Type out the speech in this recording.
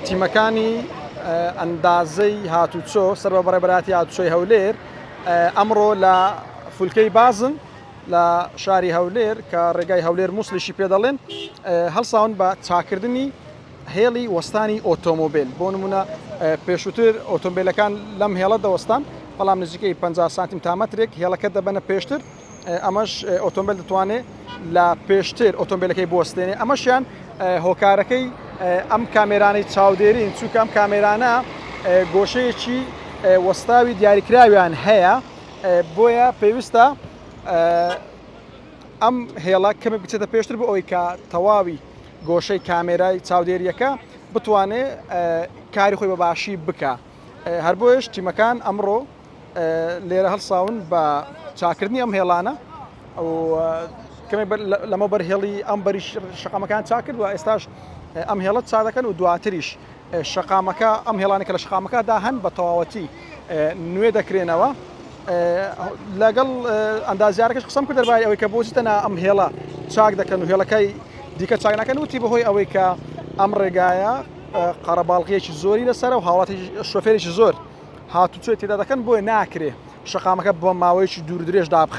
تیمەکانی ئەندازەی هاتوچۆ سەر بە بەڕێبەراتی هاتوچۆی هەولێر ئەمڕۆ لە فولکەی بازن لە شاری هەولێر کە ڕێگای هەولێر موسڵیشی پێ دەڵێن هەڵساون بە چاکردنی هێڵی وەستانی ئۆتۆمۆبیل بۆ نمونە پێشووتر ئۆتۆمبیلەکان لەم هێڵە دەوەستان بەڵام نزیکەی 50 سانتیم تا مەترێک هێڵەکە دەبەنە پێشتر ئەمەش ئۆتۆمبیل دەتوانێت لە پێشتر ئۆتۆمبیلەکەی بوەستێنێ ئەمەشیان هۆکارەکەی ئەم کامێرانەی چاودێرین چونکە ئەم کامێرانە گۆشەیەکی وەستاوی دیاریکراویان هەیە بۆیە پێویستە ئەم هێڵە کەمێک بچێتە پێشتر بۆ ئەوەی کە تەواوی گۆشەی کامێرای چاودێریەکە بتوانێت کاری خۆی بە باشی بکە هەر بۆیش تیمەکان ئەمڕۆ لێرە هەڵساون بە چاکردنی ئەم هێڵانە و کەمێک لەمە بەر هێڵی ئەم بەری شەقامەکان چاکرد و ئێستاش ئەم هێڵە چا دەکەن و دواتریش شەقامەکە ئەم هێڵانە کە لە شەقامەکەدا هەن بە تەواوەتی نوێ دەکرێنەوە لەگەڵ ئەندازیارەکەش قسەم کرد دەربارەی ئەوەی کە بۆچی تەنها ئەم هێڵە چاک دەکەن و هێڵەکەی دیکە چاک ناکەن وتی بەهۆی ئەوەی کە ئەم ڕێگایە قەرەباڵغیەکی زۆری لەسەرە و هاوڵاتی شۆفێرێکی زۆر هاتوچۆی تێدا دەکەن بۆیە ناکرێ شەقامەکە بۆ ماوەیەکی دوور درێژ دابخەین.